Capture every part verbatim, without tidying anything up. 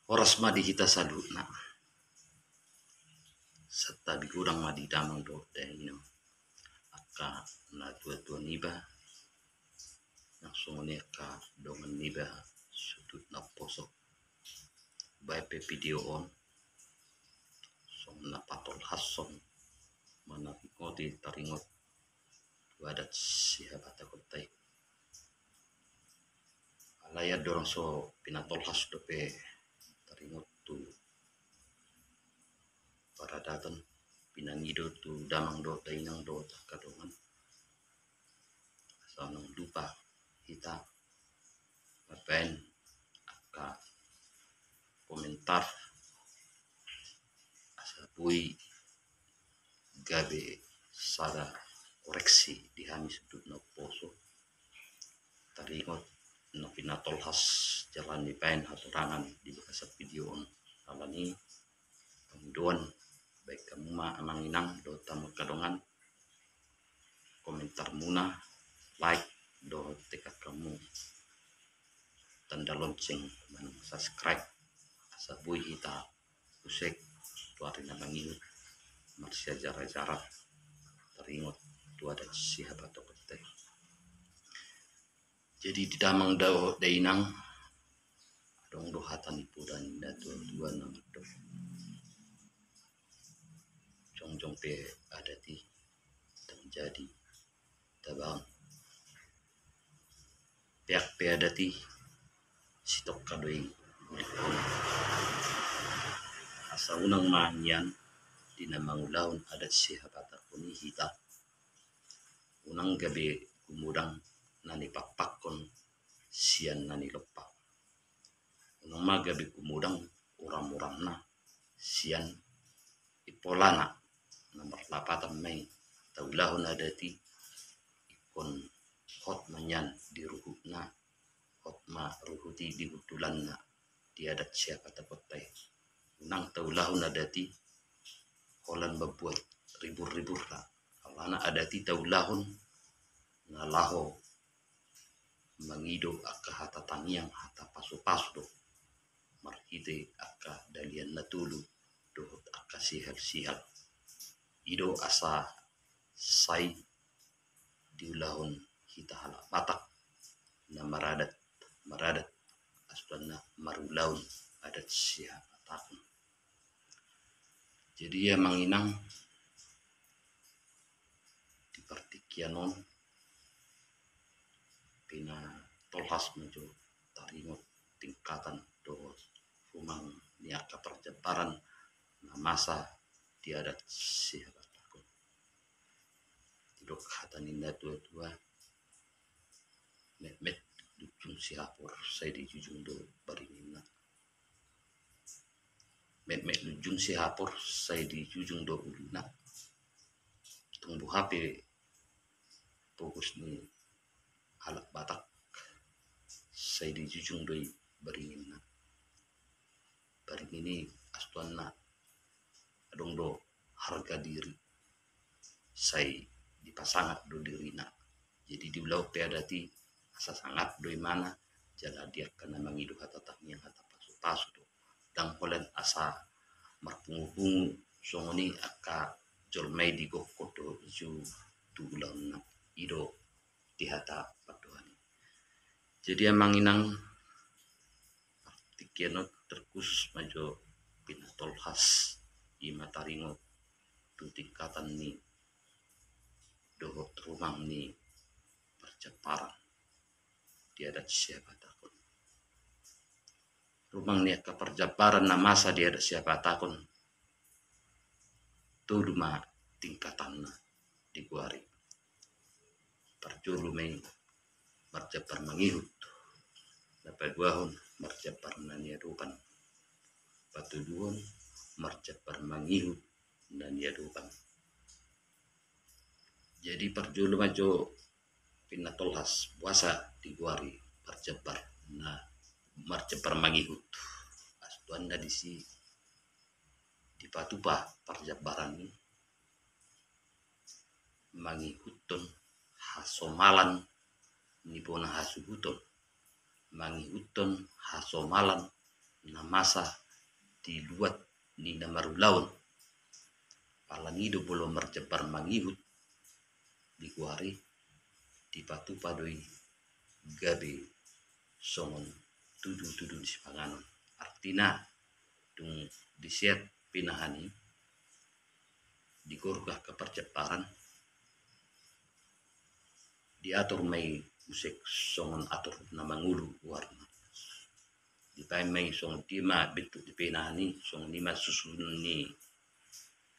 Horas ma di hita saluhutna. Santabi godang ma di damang dohot dainang, angka na tuatua niba, nang songon i angka dongan niba sundut na poso. Baen pe video on songon na patolhashon manaringoti taringot tu adat sihabatakonta i. Alai andorang so pinatolhas dope taringot tu paradaton, pinangido tu damang dohot dainang dohot angka dongan, asa unang lupa hita mambaen angka komentar asa boi gabe sada koreksi di hami sundut na poso. Taringot na pinatolhas jala nibaen hatorangan di bagasan video on. Alani i pangidoan, baen hamu ma amang inang dohot hamu angka dongan komentarmuna, like dohot tekan hamu tanda lonceng manang subscribe asa boi hita use tu ari na mangihut marsiajar-ajaran taringot tu adat sihabatakonta i. Jadi di damang dohot dainang, adong do hata ni poda ni na tuatua na mandok, jongjong pe adat i ndang jadi tabangun, peak pe adat i sitongka do i ulikhon. Asa unang ma nian di na mangulahon adat sihabatakonta i hita, unang gabe gumodang na nipakpakkon sian na nilompa. Unang ma gabe gumodang uram-uramna sian impolana. Na marlapatan ma i, taulahon adat i ingkon hot ma nian di ruhutna, hot ma ruhut i di hundulanna di adat sihabatakonta i. Unang taulahon adat i holan mambuat ribur-riburna. Alana adat i taulahon na laho mangido angka hata tangiang, hata pasupasu do marhite angka dalihan na tolu dohot angka sihal-sihal. I do asa sai diulahon hita halak Batak na maradat, maradat, asa tuanna marulahon adat sihabatakon. Jadi amang inang, di partingkian on pinatolhas ma jo taringot tingkatan dohot rumang ni angka parjambaran na masa di adat sihabatakon. Didok hata ni na tuatua, metmet lunjung sihapor sai dijujung do baringinna. Metmet lunjung sihapor sai dijujung do uluna. Tung boha pe pogos ni halak Batak sai dijujung do i baringinna. Baringin i asa tuanna adong do harga diri, sai dipasangap do dirina. Jadi diulahon pe adat i asa sangap do imana, jala di angka na mangido hata tangiang, hata pasupasu do. Ndang holan asa marpungupungu songon i angka jolma i di gokhon dohot jujur tu ulaonna. I do di hata pandohan i. Jadi amang inang, partingkian on terkhusus ma jo pinatolhas i ma taringot tu tingkatan ni dohot rumang ni parjambaran di adat sihabatakon. Rumang ni angka parjambaran na masa di adat sihabatakon, tolu ma tingkatanna digoari. Parjolo ma i marjambar mangihut, na paduahon marjambar na niadopan, patoluhon marjambar mangihut na niadopan. Jadi parjolo ma jo pinatolhas boasa digoari marjambar na, marjambar mangihut. Asa tuanna disi dipatupa parjambaran i mangihuthon hasomalan ni bona hasuhuton, mangihuthon hasomalan na masa di luat ni na marulaon. Apalagi do molo marjambar mangihut di goar i, dipatupa do i gabe songon tudu-tudu ni sipanganon. Artina, dung diseat pinahan i, digorgah angka parjambaran, diatur ma i muse songon atur na mangolu goarna. Dibaen ma i songon dia ma bentuk ni pinahan i, songon i ma susunon ni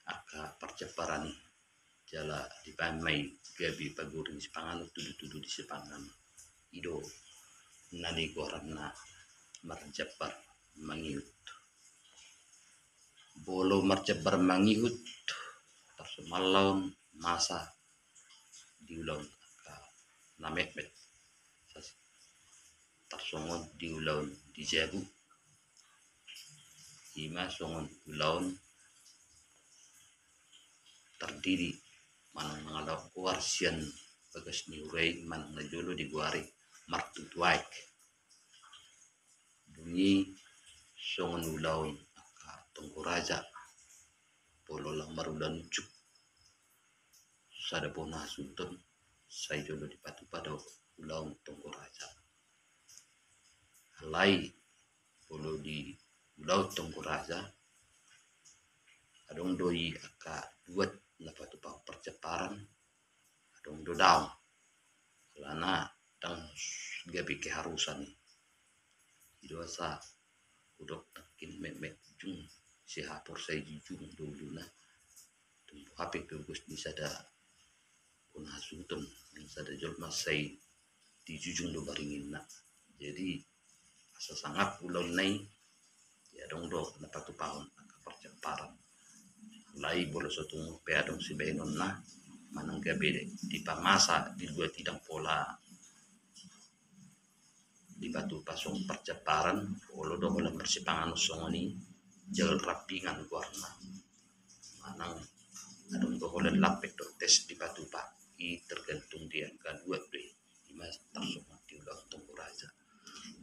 angka parjambaran i. Jala dibaen ma i gabe pagori ni sipanganon, tudu-tudu ni sipanganon. I do na nigoaranna marjambar mangihut. Molo marjambar mangihut, tarsongon ma ulaon masa di ulaon angka na metmet. Tarsongon di ulaon di jabu, i ma songon ulaon tardidi manang mangalap goar sian bagas ni huria i manang na jolo digoari martutuaek. Dung i songon ulaon angka tonggo raja, molo laho marulaon unjuk sada bona hasuhuton, sai jolo dipatupa do ulaon tonggo raja. Alai molo di ulaon tonggo raja, adong do i angka luat na patupahon parjambaran, adong do daong. Alana ndang gabe keharusan i. I do asa hudok nangkin metmet ujung sihapor sai jujung do uluna. Tung boha pe pogos ni sada bona hasuhuton, sada jolma sai di jujung do baringinna. Jadi asa sangap ulaonna i, adong do na patupahon angka parjambaran. Alai molo so tung pe adong sibahenonna manang gabe dipamasa di luat i ndang pola dipatupa songon parjambaran, olo do holan marsipanganon songon i, jagal rampingan goarna. Manang adong do holan lampek dohot tes dipatupa, i tergantung di angka luat do i. I ma tarsongon di ulaon tonggo raja.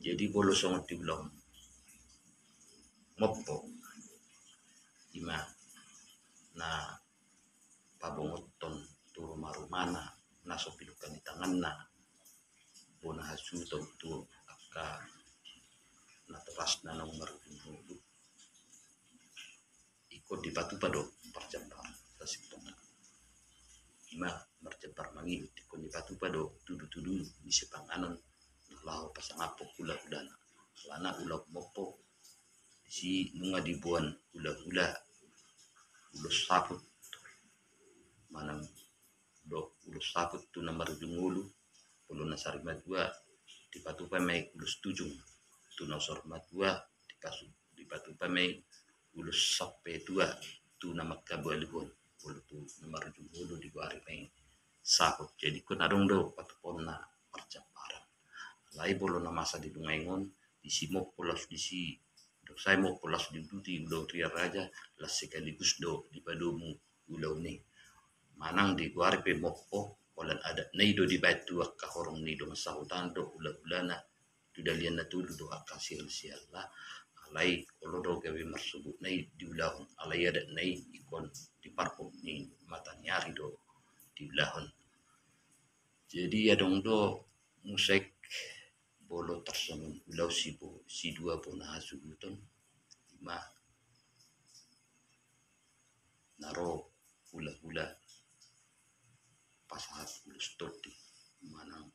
Jadi molo songon di ulaon mompo, i ma na pabongothon tu ruma-rumana na so pinungka ni tanganna bona hasuhuton tu angka natorasna naung marujung ngolu. Ingkon dipatupa do parjambaran sasintongna. I ma marjambar mangihut, ingkon dipatupa do tudu-tudu ni sipanganon na laho pasangaphon hula-hulana. Alana ulaon mompo, disi nunga diboan hula-hula ulos saput manang dohot ulos saput tu na marujung ngolu. Molo na sarimatua, dipatupa ma i ulos tujung. Tu na saur matua, dipasu-, dipatupa ma i ulos sampetua tu na mangkabaluhon. Molo tu na marujung ngolu digoari ma i saput. Jadi ingkon adong do patupaonna parjambaran. Alai molo na masa di nunga ingon, disi mompo laos disi, dung sae mompo laos diuduti ulaon ria raja, laos sekaligus do dipadomu ulaon i. Manang digoari pe mompo, holan adatna i do dibaen tu angka horong ni dongan sahuta dohot hula-hulana, tu dalihan na tolu dohot angka sihol-siholna. Alai olo do gabe marsobutna i di ulaon, alai adatna i ingkon di parpok ni mata ni ari do diulahon. Jadi adong do muse molo tarsongon ulaon sibo-, sidua bona hasuhuton, i ma na ro hula-hula pasahat ulos tondi manang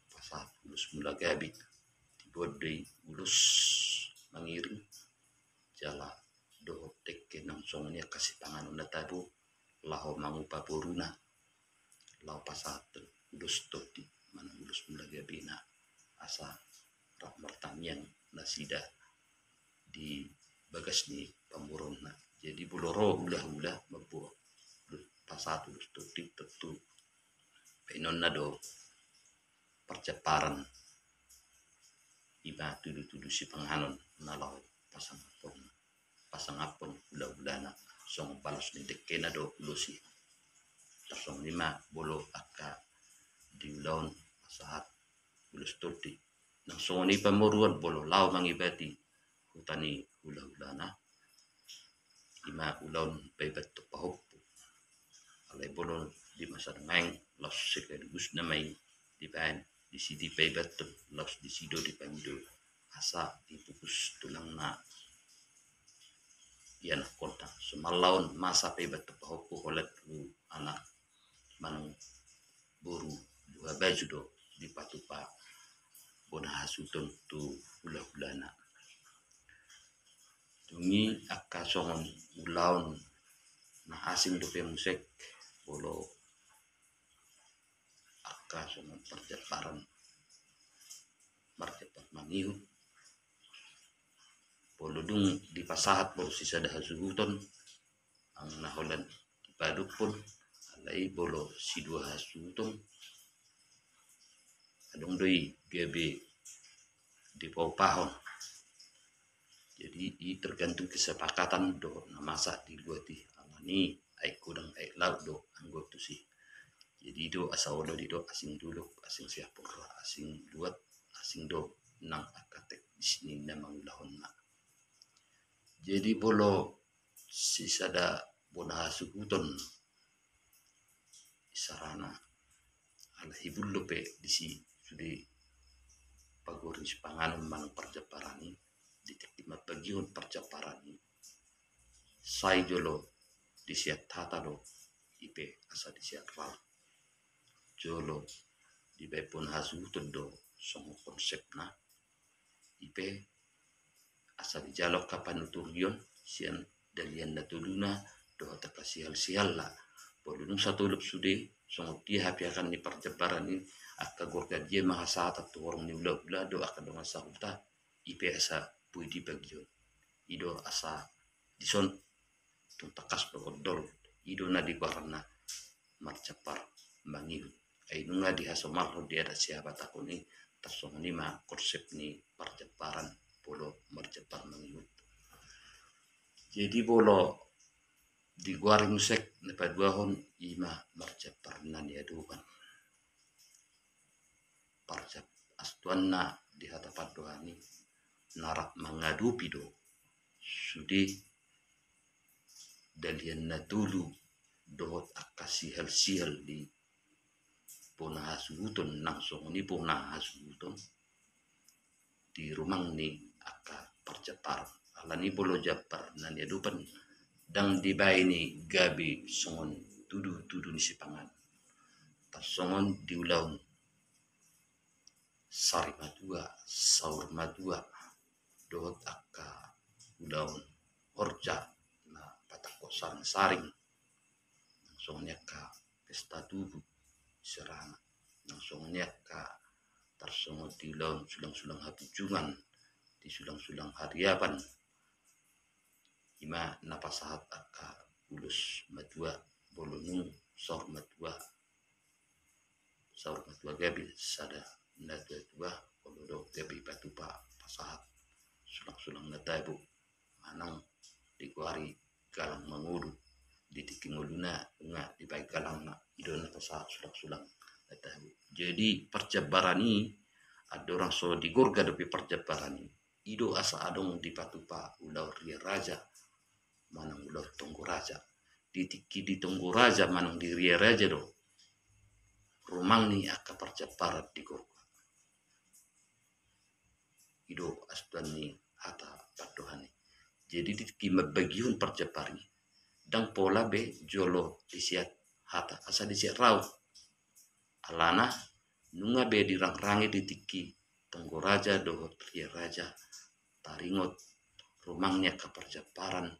pasahat ulos mula gabe. Diboan do i ulos mangiring jala dohot dengke nang songon i angka sipanganon na tabo laho mangupa boruna laho pasahat ulos tondi manang ulos mula gabena asa rap martangiang nasida di bagas ni pamoruonna. Jadi molo ro hula-hula mamboan pasahat ulos tondi, tontu baenonna do parjambaran, i ma tudu-tudu sipanganon na laho pasangaphon, pasangaphon hula-hulana songon balos ni dengkena dohot ulos i. Tarsongon i ma molo angka di ulaon pasahat ulos tondi, Nang songon i pamoruon molo laho mangibati huta ni hulahulana, ima ulaon paebathon pahompu. Alai molo di masa nuaeng laos sekaligus nama i dibaen disi dipaebathon, laos disi do dipangido asa dipukus tulangna ianakhonna. Somalna on masa paebathon pahompu holan tu anak manang boru buha baju do dipatupa bona hasuhuton tu hulahulana. Dung i angka songon ulaon na asing dope muse molo angka songon parjamparan, parjamparan mangihut. Molo dung dipasahat molo sisada hasuhuton, anggo na holan dipadophon, alai molo sidua hasuhuton adong do i gabe dipaupahon. Jadi i tergantung kesepakatan dohot na masa dibuat i, alani aek godang aek laut do anggo tusi. Jadi do asa olo didok asing dolok, asing siapur, asing luat, asing do nang angka teknis ni na mangulahonna. Jadi molo sisada bona hasuhuton isarana, ala hibul dope disi sude pagoring sipanganon manang parjamparan i, di tingki mambagihon parjamparan i, sai jolo diseat hata do i pe asa diseat raut. Jolo dibaen bona hasuhuton do songon konsepna i pe asa dijalo angka panuturion sian dalihan na toluna dohot angka sihal-sihalna. Molo dung satolop sude songon dia hapiakan ni parjamparan i, angka gorga dia ma hasahatan tu horong ni hulahula dohot angka dongan sahuta, i pe asa boi dibagihon. I do asa dison tung tangkas do ondol, i do na digoarna marjampar mangihut. Ai nunga dihasomalhon di adat sihabatahon i, tarsongon i ma konsep ni parjamparan molo marjampar mangihut. Jadi molo digoari muse na paduahon i ma marjampar na niadopan. Parjap astuanna di hata pandohan i na rap mangadopi do sude dalihan na tolu dohot angka sihal-sihal di bona hasuhuton nang songon i bona hasuhuton di rumang ni angka parjamparan. Alani molo jampar na niadopan ndang dibaen i gabe songon tudu-tudu ni sipanganon, tarsongon di ulaon sari matua, saur matua, dohot angka ulaon horja na patangko saring-saring, nang songon i angka pesta tubu serana, nang songon i angka tarsongon di ulaon sulang-sulang hapunjungan, di sulang-sulang hariapan, ima na pasahat angka ulos matua. Molo nung saur matua, saur matua gabe sada na tua-tua, molo do gabe patupa pasahat sulang-sulang na tabo manang digoari galang mangolu. Di tingki ngoluna nunga dibaen galangna, i do na pasahat sulang-sulang na tabo. Jadi parjamparan i andorang so digorga dope parjamparan i, i do asa adong dipatupa ulaon ria raja manang ulaon tonggo raja. Di tingki di tonggo raja manang di ria raja do rumang ni angka parjamparan digorga. I do astuan ni hata pandohan i. Jadi di tingki mambagihon parjampar i ndang pola be jolo diseat hata asa diseat raut. Alana nunga be dirangrangi di tingki tonggo raja dohot ria raja taringot rumang ni angka parjamparan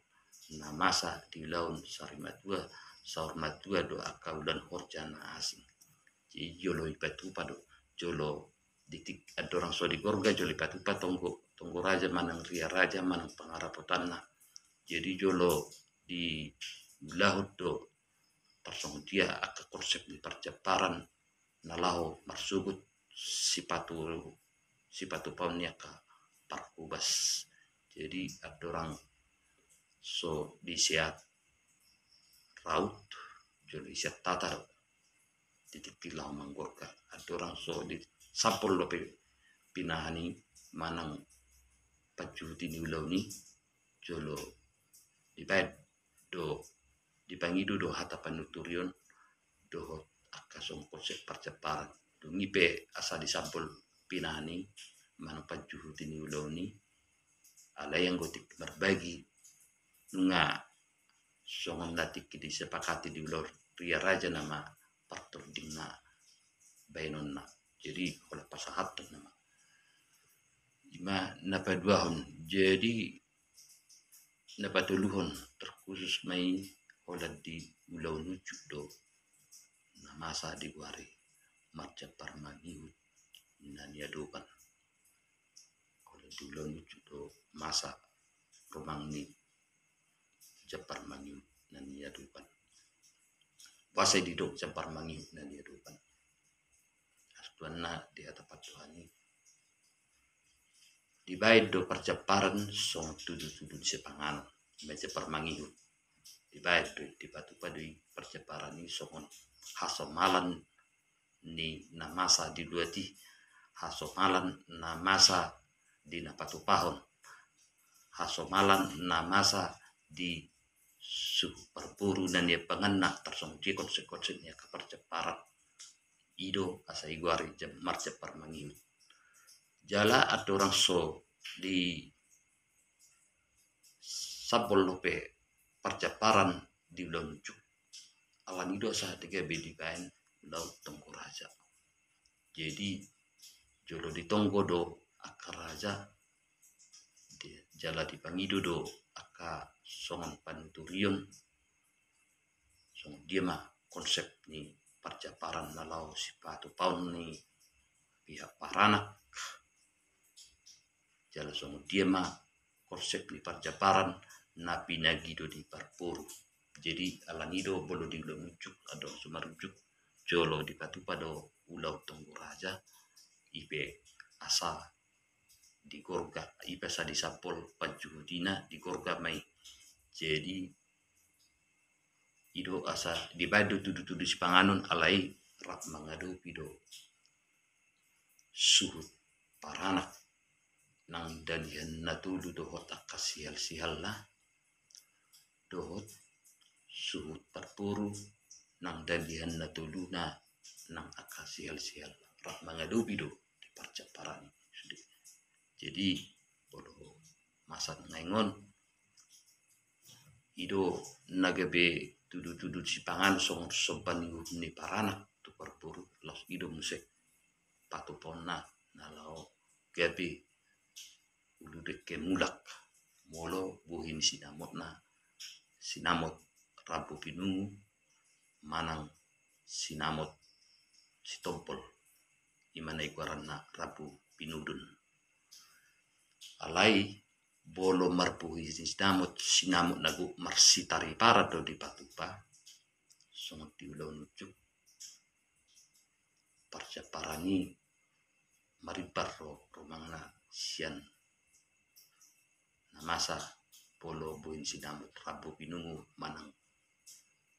na masa di ulaon sari matua, saur matua dohot angka ulaon horja na asing. Jadi jolo dipatupa do, jolo di tingki andorang so digorga jolo dipatupa tonggo, tonggo raja manang ria raja manang pangarapotanna. Jadi jolo diulahon do tarsongon dia angka konsep ni parjamparan na laho marsogot sipatu, sipatupaon ni angka parhobas. Jadi andorang so diseat raut jolo diseat hata do di tingki laho manggorga. Andorang so disampol dope pinahan i manang panjuhuti ni ulaon i, jolo dibaen do, dipangido do hata panuturion dohot angka songon konsep parjamparan. Dung i pe asa disambol pinahan i manang panjuhuti ni ulaon i, alai anggo tingki marbagi nunga songon na tingki disepakati di ulaon ria raja nama partordingna baenonna. Jadi holan pasahathon nama. Ima na paduahon. Jadi na patoluhon terkhusus ma i holan di ulaon unjuk do na masa digoari marjampar mangihut na niadopan. Holan di ulaon unjuk do masa rumang ni jampar mangihut na niadopan. Boasa i didok jampar mangihut na niadopan? Astuanna di hata pandohan i dibaen do parjamparan songon tudutudu ni sipanganon, ima jampar mangihut. Dibaen do, dipatupa do i parjamparan i songon hasomalan ni na masa di luat i, hasomalan na masa di na patupahon, hasomalan na masa di suhut parboru na nian panganna, tarsongon dia konsep-konsep ni angka parjamparan. I do asa digoari jam-, marjampar mangihut. Jala andorang so disambol dope parjamparan di ulaon unjuk, alani do asa gabe dibaen ulaon tonggo raja. Jadi jolo ditonggo do angka raja, di-, jala dipangido do angka songon panuturion, songon dia ma konsep ni parjamparan na laho sipatupaon ni pihak paranak, jala songon dia ma konsep ni parjamparan na pinagido ni parboru. Jadi alani do molo di ulaon unjuk, andorang so marunjuk, jolo dipatupa do ulaon tonggo raja, i pe asa digorga, i pe asa disambol panjuhutina, digorga ma i. Jadi i do asa dibaen do tudutudu sipanganon, alai rap mangadopi do suhut paranak nang dalihan na tolu dohot angka sihalsihalna, dohot suhut parboru nang dalihan na toluna nang angka sihalsihalna, rap mangadopi do di parjamparan i sude. Jadi molo masa nuaeng on, i do na gabe tudutudu sipanganon songon somba ni uhum ni paranak tu parboru, laos i do muse patupaonna na laho gabe ulu dengke mulak, molo bohi ni sinamotna sinamot rambu pinungu manang sinamot sitompol, ima na i goaranna rambu pinudun. Alai molo marbohi ni sinamot, sinamot na gok marsitariparan do dipatupa, songon di ulaon unjuk, parjamparan i marimbar ro rumangna sian na masa molo bohi ni sinamot rambu pinungu manang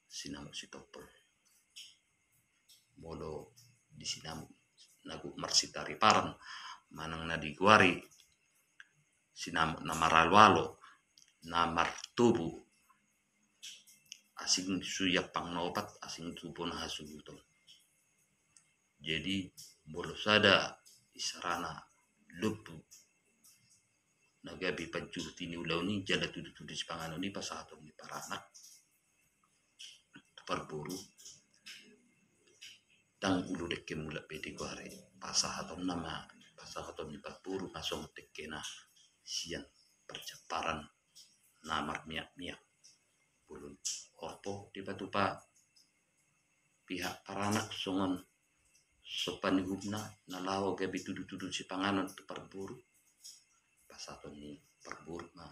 sinamot sitompol. Molo di sinamot na gok marsitariparan manang na digoari sinamot na maraloalo, na martubu, asing suhi ampang na opat, asing tubu na hasuhuton. Jadi molo sada isarana lombu na gabe panjuhuti ni ulaon i jala tudutudu sipanganon i pasahaton ni paranak tu parboru, ndang ulu dengke mulak be digoari, pasahatonna ma, pasahaton ni parboru ma songon dengkena sian parjamparan na marmiakmiak. Bolon horbo dipatupa pihak paranak songon somba ni uhumna na laho gabe tudutudu sipanganon tu parboru, pasahaton ni parboru ma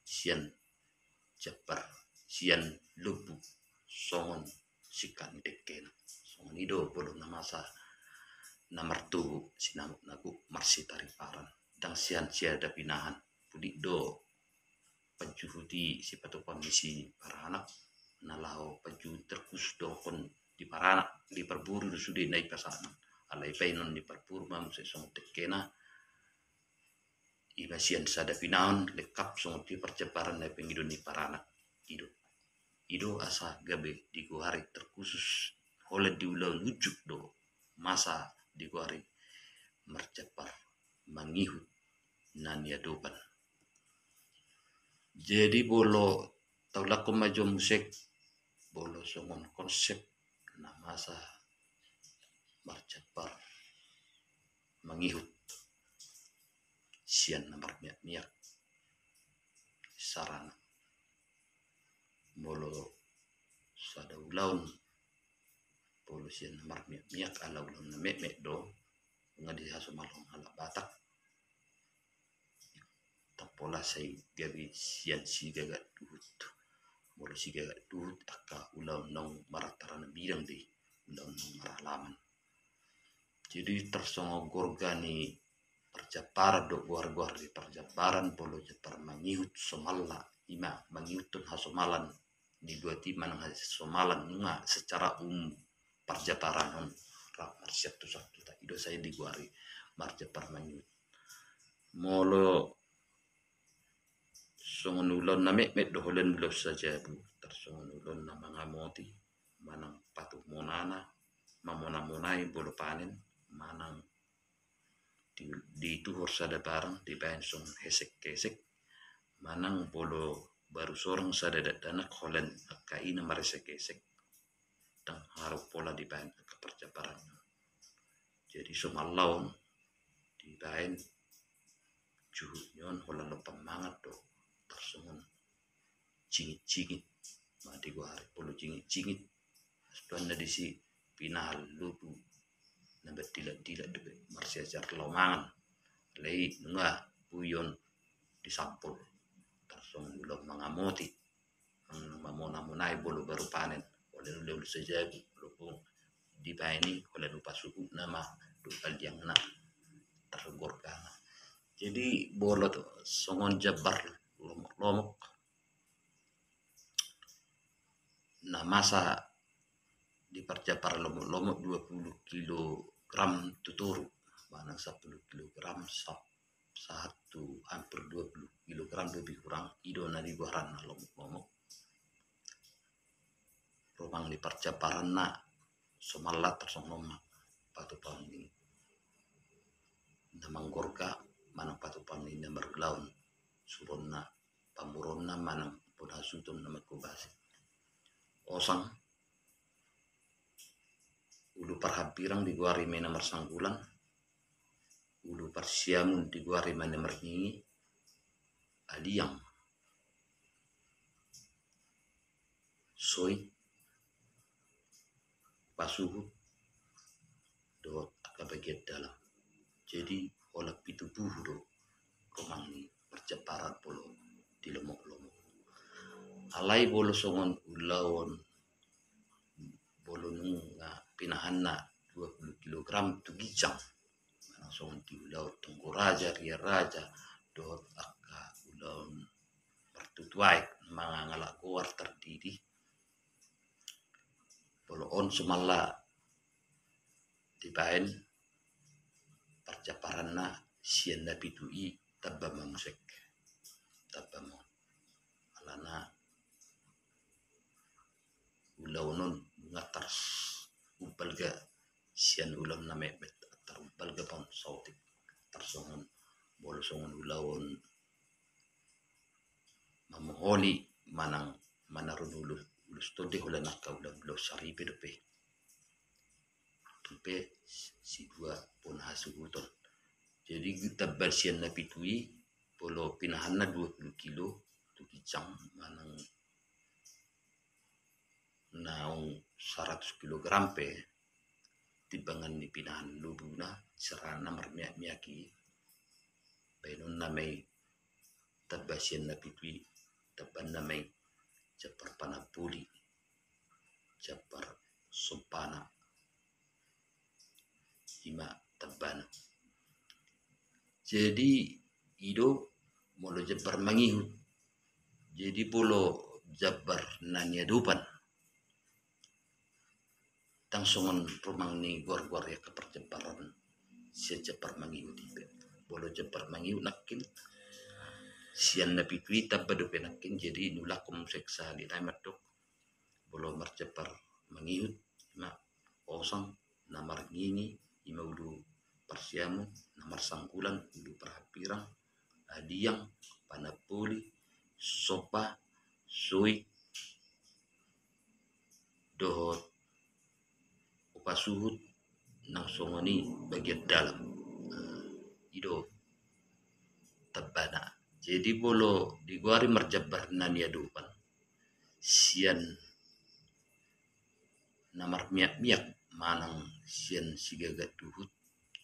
sian jampar, sian lombu songon singkat ni dengkena. Songon i do molo na masa na martubu sinamot na gok marsitariparan, ndang sian siada pinahan. Pulik do panjuhuti sipatupaon ni si paranak na laho panjuhuti terkhusus dohot di paranak, di parboru do sude na i pasahaton. alai baenon ni parpuru ma muse songon tengkena. Ima sian sada pinaon lengkap songon dia parjamparan na pangidoan ni paranak. I do, i do asa gabe digoari terkhusus holan di ulaon unjuk do masa digoari marjampar mangihut na niadopan. Jadi molo taulakkon ma jo muse molo songon konsep na masa marjampar mangihut sian na marmiak-miak sarana. Molo sada ulaon molo sian na marmiak-miak ala ulaon na metmet do, nunga dihasomalhon halak Batak. Tampola sai gabe sian sigagat duhut. Molo sigagat duhut angka ulaon naung martarana bidang do i, ulaon naung maralaman. Jadi tarsongon gorga ni parjamparan do goar-goar ni parjamparan, molo jampar mangihut somalna, ima mangihuthon hasomalan ni dua ti manang hasomalan nunga secara umum parjamparan on rap marsiantusantuta, i do sai digoari marjampar mangihut. Molo songon ulaon na metmet do holan ulaon sajabu, tarsongon ulaon na mangamoti manang patumonana, mamonamonai molo panen, manang di, dituhor sada barang dibaen songon hesek-hesek, manang molo baru sorang sada dakdanak holan angka i na marhesek-hesek, ndang harus pola dibaen angka parjamparan. Jadi somalna on dibaen juhut ni on holan lompan mangan do, tarsongon jingit-jingit ma digoari. Molo jingit-jingit, hastuanna disi pinahan lobu na berdilat-dilat dope marsiajar laho mangan. Alai nunga boi on disampul tarsongon ulaon mangamoti, mamonamonai molo baru panen, holan ulaon sajabu, molo bung dibaen i holan upa suhutna ma dohot aliangna, tarsongon gorgana. Jadi molo songon jambar lomok-lomok na masa di parjamparan lomok-lomok dua puluh kilogram tu toru, manang sapuluh kilogram sa-, sahat tu hampir dua puluh kilogram lebih kurang, i do na digoaranna lomok-lomok. Rumang ni parjamparanna somalna tarsongon on ma patupaon ni na manggorga manang patupaon ni na marulaon, suronna, pamoruonna manang bona hasuhuton na mangkobasi. Osang, ulu parhambirang digoari ma i na marsanggulan, ulu parsiamun digoari ma i na marningi, aliang, soit, pasuhut, dohot angka bagian dalam. Jadi holan pitu buhu do rumang ni parjamparan molo di lomok-lomok. Alai molo songon ulaon molo nunga pinahanna dua puluh kilogram tu ginjang, manang songon di ulaon tonggo raja, ria raja, dohot angka ulaon martutuaek mangalap goar tardidi, molo on somalna dibaen parjamparanna sian na pitu i tamba ma muse, tamba ma on. Alana ulaon on nunga tars-, umbalga sian ulaon na metmet, tarumbalga ma on saotik, tarsongon molo songon ulaon mamoholi manang manarun ulos, ulos tondi holan angka ulaon, ulaon saripe dope. Dope sidua bona hasuhuton. Jadi tamba sian na pitu i, molo pinahanna dua puluh kilo tu ginjang manang naung saratus kilogram pe, timbangan ni pinahan lobuna, sarana marmiak-miak i, baenonna ma i tamba sian na pitu i, tambanna ma i jambar panamboli, jambar sompana, ima tambana. Jadi i do molo jambar mangihut. Jadi molo jambar na niadopan, Ndang songon rumang ni goar-goar i angka parjambaran sian jambar mangihut i pe. Molo jambar mangihut nangkin sian na pitu i tamba dope nangkin, jadi nulakhon muse sahali nai mandok molo marjambar mangihut, ima osang, na marngingi, ima ulu parsiamun, na marsanggulan, ulu parhapirang, adiang, panamboli, somba, soi, dohot upa suhut, nang songon i bagian dalam. Nah, i do tambana. Jadi molo digoari marjambar na niadopan sian na marmiak-miak manang sian sigaga duhut,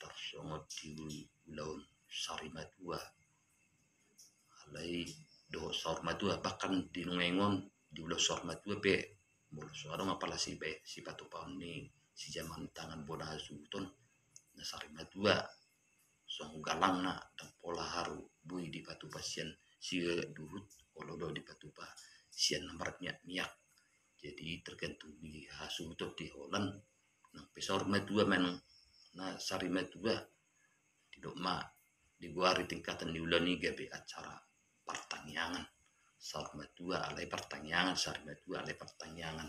tarsongon di ulaon sari matua, alai dohot saur matua, bahkan di nuaeng on di ulaon saur matua pe, molo so adong apala sibaen sipatupaon ni sijaman tangan bona hasuhuton, na sari matua, songon galangna, ndang pola haru boi dipatupa sian sigaga duhut, olo do dipatupa sian na marmiak-miak. Jadi tergantung di hasuhuton di holan. Nang pe saur matua manang na sari matua, didok ma digoari tingkatan ni ulaon i gabe acara partangiangan. Saur matua alai partangiangan, sari matua alai partangiangan.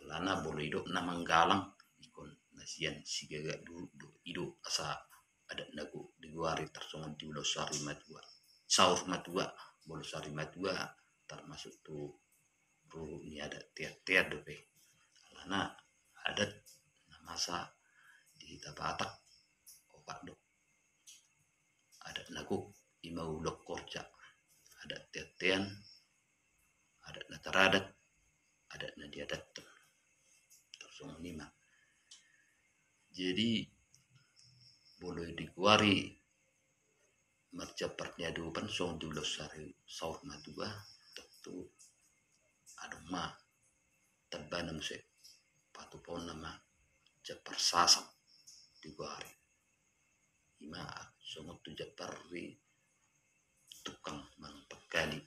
Alana molo didok na manggalang ingkon na sian sigaga duhut do, i do asa adat na gok digoari tarsongon di ulaon sari matua. Saur matua, molo sari matua tarmasuk tu ruhut ni adat tean-tean dope. Alana adat na masa di hita Batak opat do. Adat na gok ima ulaon horja, adat tean-tean, adat na taradat, adat na diadathon. Tarsongon i ma. Jadi molo digoari marjambar niadopan songon di ulaon sari saur matua, tontu adong ma tambana muse, patupaonna ma jambar sasak digoari. Ima songon tu jambar ni tukang manang panggali.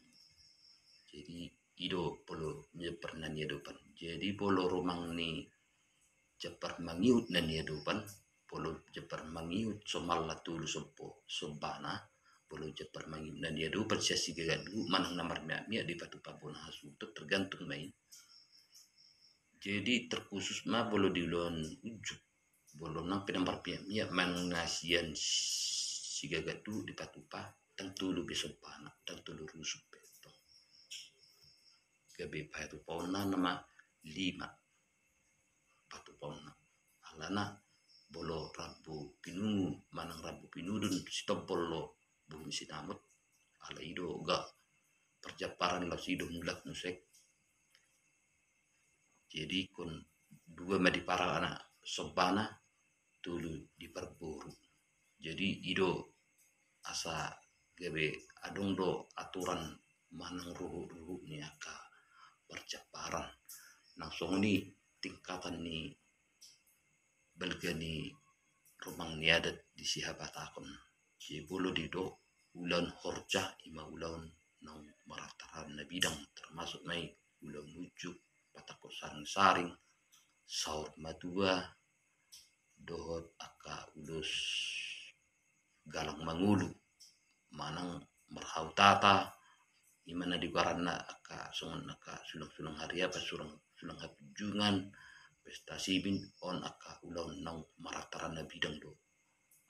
Jadi i do molo jambar na niadopan. Jadi molo rumang ni jambar mangihut na niadopan, molo jambar mangihut somalna tolu sombo-, sombana, molo jambar mangihut na niadopan sian sigaga duhut manang na marmiak-miak dipatupa bona hasuhuton, tergantung ma i. Jadi terkhusus ma molo di ulaon unjuk, molo nang pe na marmiak-miak manang na sian sigaga duhut dipatupa, ndang tolu be sombana, ndang tolu rusuk be. Gabe patupaonna nama lima patupaonna. Alana molo rambu pinungu manang rambu pinudun, sitombol do bohi ni sinamot. Alai i do gok parjambaran laos i do mulak muse. Jadi ingkon dua ma di parana sombana, tolu di parboru. Jadi i do asa gabe adong do aturan manang ruhut-ruhut ni angka parjambaran. Nang songon i tingkatan ni balga ni rumang ni adat di sihabatahon. Jadi molo didok ulaon horja, ima ulaon naung mararta na bidang, termasuk ma i ulaon unjuk, patangko saring-saring, saur matua, dohot angka ulos galang mangolu, manang marhautata, ima na digoaranna angka songon angka sulang-sulang hariapan, sulang, sulang hapunjungan, pesta sibin, on angka ulaon naung mararta na bidang do.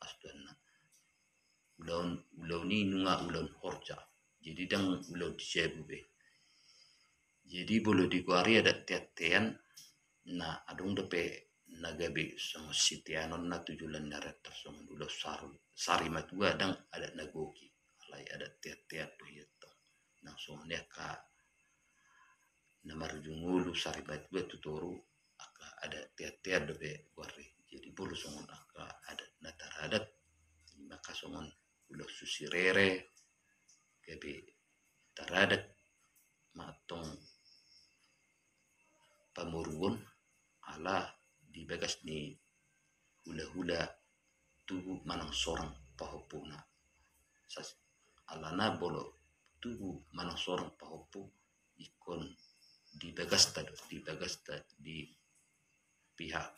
Astuanna ulaon, ulaon i nunga ulaon horja. Jadi ndang ulaon di jabu be. Jadi molo digoari adat tean-tean, na adong dope na gabe songon siteanonna tu joloan ni ari, tarsongon ulaon saru, sari matua ndang adat na gok i, alai adat tean-tean do i tong. Nang songon i angka na marujung ngolu sari matua tu toru, angka adat tean-tean dope goar i. Jadi molo songon angka adat na taradat, ima angka songon ulaon susirere, gabe taradat ma tong pamoruon, ala di bagas ni hula-hula tubu manang sorang pahompuna. Sas-, alana molo tubu manang sorang pahompu ingkon di bagasta do, di bagasta, di pihak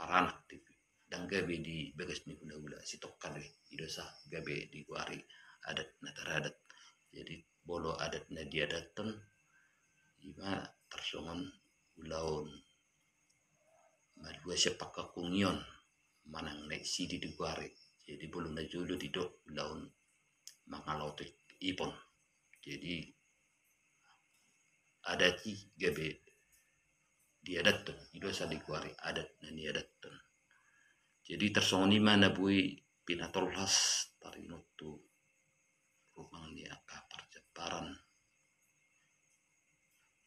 paranak di, ndang gabe di bagas ni hula-hula, sitongka do i. I do sa gabe digoari adat na taradat. Jadi molo adat na diadathon, ima tarsongon ulaon malua sian pangkangkungion manang na i sidi digoari. Jadi molo na jolo didok ulaon mangalotik ipon. Jadi adat i gabe diadathon, i do sa digoari adat na niadathon. Jadi tarsongon i ma na boi pinatolhas taringot tu rumang ni angka parjambaran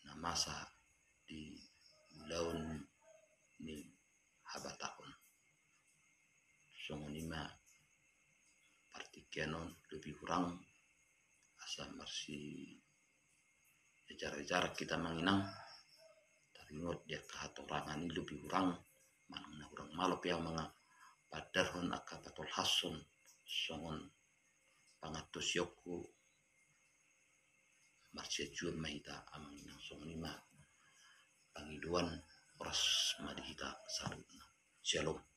na masa di ulaon ni habatahon. Songon i ma partingkian on, lobi hurang asa marsiajar-ajar hita amang inang, taringot di angka hatorangan i lobi hurang, manang na hurang malo pe ahu mangadarhon angka patolhashon songon pangantusionku. Marsianjuan ma hita amang inang, songon i ma pangidoan, horas ma di hita saluhutna. Syalom.